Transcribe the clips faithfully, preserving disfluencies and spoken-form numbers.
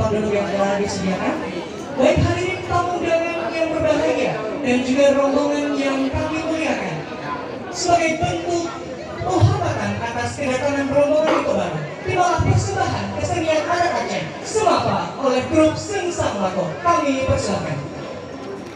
Dulu yang telah disediakan. Baik hadirin tamu undangan yang berbahagia dan juga rombongan yang kami muliakan. Sebagai bentuk penghormatan atas kedatangan rombongan itu baru, terimalah persembahan kesenian adat Aceh Semapa oleh grup Seungsang Lako. Kami persilakan.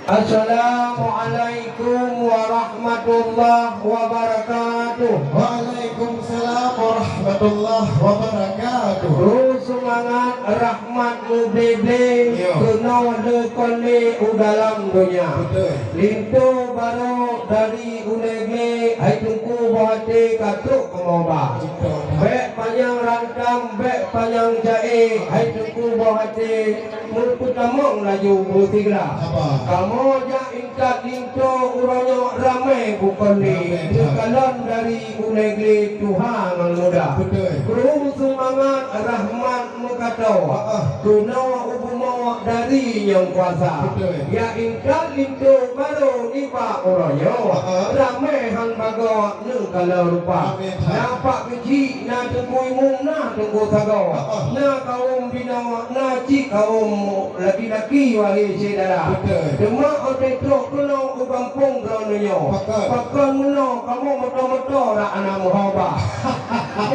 Assalamualaikum warahmatullahi wabarakatuh. Waalaikumsalam warahmatullahi wabarakatuh. Kru seumangat rahmat mubèbè, ya, keunoe le kon lé u dalam donya. Betul. Linto barô dari Ulee Glé, hai Teungku boh até ka trok kamoe ba. Betul. Bèk panyang rantam, bèk panyang jaé, hai Teungku boh até, meupeutamong laju beusigra. Apa? Kamoe jak intat linto uroe nyoe ramé bukon lé. Ramé, neukalon dari Ulee Glé tuha ngon muda. Betul. Kru seumangat rahmat meukato. Heeh. Keunoe u bumoe dari Nyang Kuasa. Betul. Jak intat linto barô nibak uroe nyoe. Heeh. Ramé han bagoe neukalon rupa. Ramé that. Na Pak Keuchik, na Teungku Imum, na Teungku Sagoe. Heeh. Na kawôm binoe, na cit kawôm laki-laki, wahé syedara. Betul. Teuma 'oh trok keunoe u gampông droeneuh nyoe. Betul. Pakon meunoe kamoe moto-moto rak aneuk meuhoba.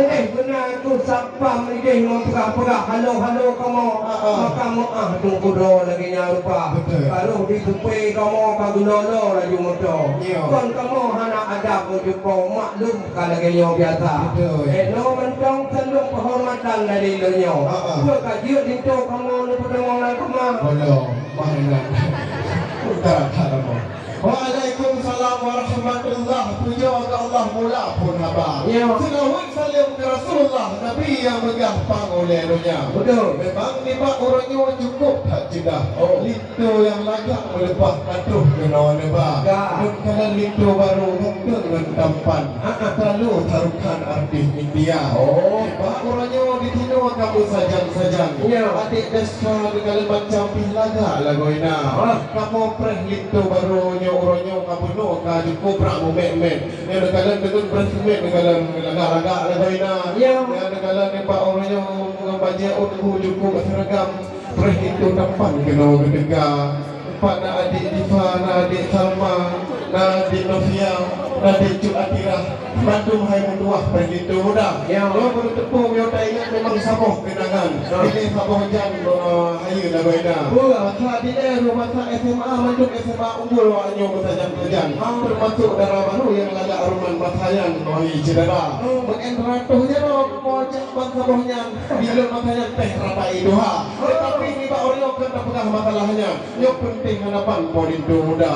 Éh, beuna keuh sapam idéh ngon peugah-peugah halo-halo kamoe. Heeh. Maka meu'ah teungku droe lagèe nyan rupa. Betul. Ka rôh di supé kamoe ka geulolo laju moto. Ya. Kon kamoe hana adab meujumpa, maklum ka lagèe nyoe biasa. Betul. Éh, nyoe mantong saleuem penghormatan dari lôn nyoe. Heeh. Peue ka jeuet linto kamoe neupeutamong lam kama? Belum. Mah ingat. Utara that apa? Waalaikumsalam warahmatullah. Pujoe keu Allah mula phôn haba. Ya. Seulaweuet saleuem keu Rasulullah, Nabi nyang meugah pang ulèe donya. Betul. Memang nibak uroe nyoe cukup that ceudah. Oh. Linto nyang lagak meuleupah ka troh keunoe neuba. Ya. Neukalon linto barô ganteng ngon tampan. Ha, ha. Talo tarukan artis India. Oh. Bak uroe nyoe di sinoe ka meusajan-sajan. Ya. Adak desya neukalon macam pih lagak lagoina. Ah. Kamoe preh linto barô nyoe uroe nyoe ka bunoe ka jukôb brat mumèt-mèt. Nyoe neukalon deungon preh seumèt neukalon lagak-lagak lagoina. Ya. Nyoe neukalon nibak uroe nyoe ngon bajèe ôn hu jukôb seuragam. Preh linto tampan keunoe geuteuka. Pat na adik Diva, na adik Salma, na adik Novia, na adik Cut Atirah. Bandum hai meutuwah preh linto muda. Ya. Nyoe beuteupeue meunyoe taingat memang saboh keunangan. Ya. Ilèe saboh jan, eh, hayeue lagoina. Betul. Masa dilèe, masa S M A, mandum S M A unggul awak nyoe meusajan-sajan. Ah. Teumasuk dara barô nyang lagak ruman masa nyan, wahé syedara. Hmm. Meu'en ratoh jaroe, meucak ban saboh nyan. Di lôn masa nyan teh rata i tuha. Tetapi nibak uroe nyoe kon tapeugah masalah nyan. Nyang peunteng hana ban po linto muda.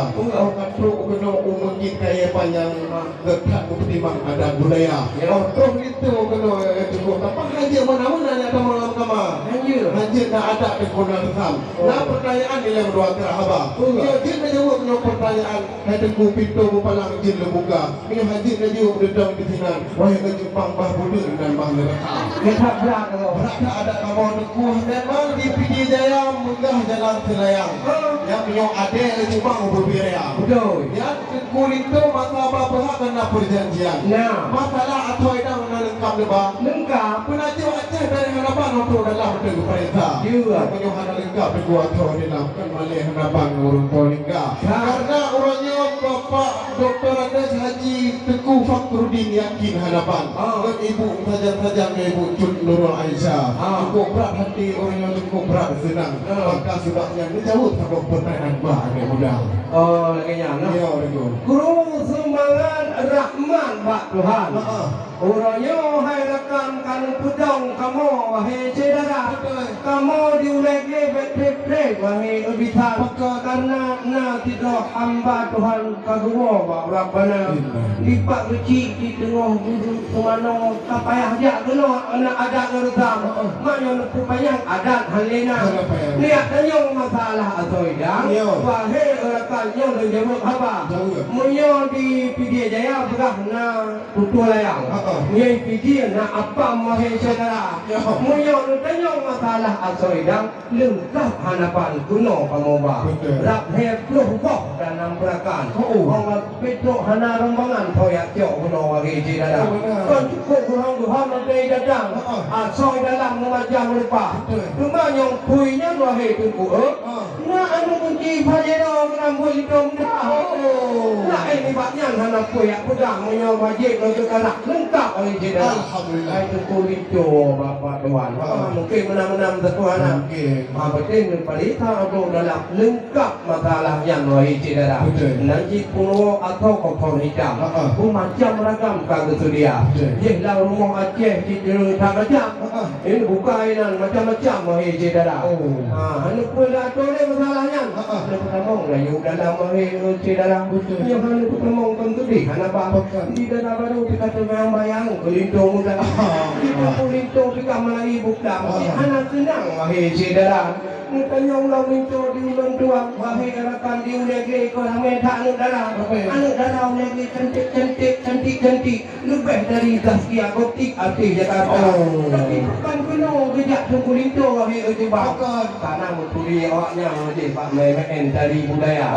Ka trok keunoe u meusjid kayèe panyang, geuh that meupeutimang adat budaya. Ya. Oh, troh linto keunoe, eh, cukup. Tapi hanjeuet meunan-meunan nyang tamong lam kama. Hanjeuet. Hanjeuet na adat dan guna reusam. Oh. Na peutanyaan ilèe meudua keu haba. Betul. Nyoe jeuet neujaweueb nyoe peutanyaan. Hai Teungku, pintoe beupalang jeuet lôn buka. Meunyoe hana jeuet laju meudedong disinan, wahé geucumpang bah buleuen dan bah neuraka. Geutak brat droe. Brat that adat kamoe Teungku, memang di Pidie Jaya meunggah jalan seulayang. Ah. Nyan meunyoe adèe laju bang ubé birea. Beutôi. Nyan Teungku linto masa bah peuhah na peujanjian. Nah. Masalah atoi dang na leungkap neuba. Leungkap. Peunajôh Aceh dari hadapan untuk dalam teuh geuparéksa. Ya. Meunyoe hana leungkap Teungku atoi dalam, kan malèe hana bang ureueng po lingka. Ha. Karena uroe nyoe Bapak Doktor Andes Haji Teungku Fakhruddin yakin hana ban. Ha. Ngon ibu sajan-sajan ngon ibu Cut Nurul Aisyah. Ha. Cukup brat hati uroe nyoe, cukup brat seunang. Ha. Maka sebab nyan neujaweueb saboh peutanyaan bak aneuk muda. Oh, lagèe nyan, nah. Ya, betul. Kru sumbangan rahmat bak Tuhan. Ha, ha. Uroe nyoe hai rakan ka neupeudong kamoe, wahé syedara. Betul. Kamoe di Ulee Glé bèk trép-trép, wahé bisan. Betul. Karena na sidroe hamba Tuhan ka geuwoe bak Rabbana. Innalillah. Di Pak Keuchik di teungoh geuduek seumanoe ka payah jak keunoe, na adat ngon reusam. Heeh. Mak nyoe neupeu panyang adat hana na. Hana payah. Neujak tanyong masalah asoe idang. Yo. Wahé rakan nyoe lôn jaweueb haba. Jaweueb. Meunyoe di Pidie Jaya peugah na tutoe layang. Ha, ha. Nyan Pidie na apam, wahé syedara. Ya. Meunyoe neutanyong masalah asoe idang, leungkap hana ban keunoe kamoe ba. Betul. Rab lhèe ploh boh dan nam peurakan. Oh, oh. Hong Petro hana rombongan, tho jak Bunoe wahé syedara. Oh, beuna. Kon cukup gurong-gurong mantong datang. Ha, ha. Asoe dalam meumajang rupa. Betul. Teuma nyang pui nyan wahé Teungku, eh, ha, na aneuk kunci Pajero ngon Amboi Linto dah. Oh. Laén nibak nyan hana peue jak peugah, meunyoe wajéb lôn teukarak leungkap wahé syedara. Alhamdulillah. Hai Teungku Linto bapak tuan. Ha. Ha, mungkin meunan-meunan teutuan, ha. Mungkin. Ha, beutôi neuparitha atau dalam leung kap masalah nyan wahé syedara. Betul. Nan jih peuruok atau kophon hitam. Ha, ha. Pun macam ragam ka geusedia. Betul. Jih lam rumoh Aceh cit jeuet that macam. Ha, ha. Ini bukai nan macam-macam wahé syedara. Oh. Ha, hana peue lé atau lé masalah nyan. Ha, ha. Hana peutamong rayeuk dalam wahé syedara. Betul. Nyang hana peutamong kon seudeh hana ba. Bukan. Di dara barô pih ka teubayang-bayang keu linto muda. Ha, ha. Di kampung linto pih ka meulari bukang. Ha, ha. Hana seunang wahé syedara. Neutanyong lom linto di ulôn tuan, wahé rakan di ulèe gé, kon ramé that aneuk dara. Ramé. Aneuk dara ulèe gé cantik-cantik, cantik-cantik, leubeh dari Zaskia Gotik artis Jakarta. Oh. Tapi bukan keunoe geujak Teungku Linto wahé Eujubang. Bukan. Karena meuturi awaknyan jih bak main-main tari budaya.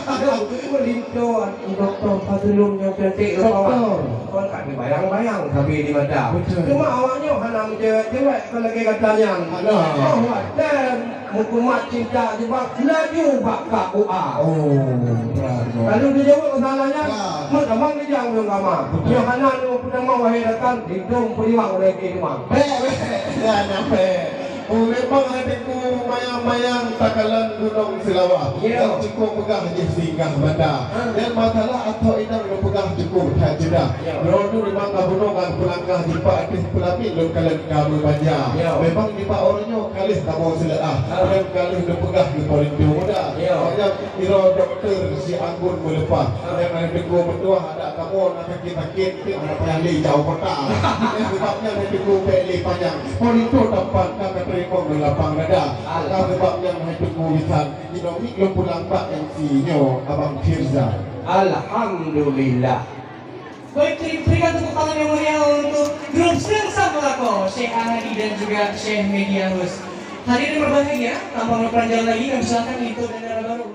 Teungku Linto, Doktor Fazlun nyang cantik rupa. Doktor. Kon ka teubayang-bayang sabe di mata. Betul. Cuma awaknyan hana meucewek-cewek kon lagèe gata nyan. Hana. Oh, watèe Meukumat cinta jibak laju bak K U A. Oh, berat, berat. Lalu dijaweueb masalah nyan, ya, meutamong dijang lôn gama. Betul. Nyang hana lôn peutamong wahé rakan, hidong peuliwang ulèe gé teuma. Bèk, bèk. Ya, nyampe. Oh, memang hatiku mayang-mayang takalon Gunong Seulawah. Ya. Dan cukup peugah jih singgah banda. Ha. Dan masalah atau inong lôn peugah cukup that ceudah. Ya. Droeneuh memang ka bunoe ngon peulangkah jipak ateueh peulamiet lôn kalon ka meubanja. Ya. Memang nibak uroe nyoe ka lheueh kamoe seuleuah. Ah. Dan ka lheueh neupeugah keu Po Linto muda. Ya. Awaknyan sidroe dokto si anggun meuleupah. Ah. Nyang hana teungku meutuah adak kamoe na sakét-sakét, teuk hana payah lé jaoh kota. Nyang sabab nyan hana teungku bèk lé panyang. Po Linto tampan ka kateurimong lôn lapang dada. Ah. Ka sabab nyan hana teungku bisan. Jinoe miet lôn pulang bak M C nyoe, Abang Firza. Alhamdulillah. Baik, beri-, berikan tepuk tangan yang meriah untuk grup Seungsan Meulako, Syekh Ahadi dan juga Syekh Mediahus. Hadirin berbahagia, tanpa berpanjang lagi, kami silakan untuk bandara baru.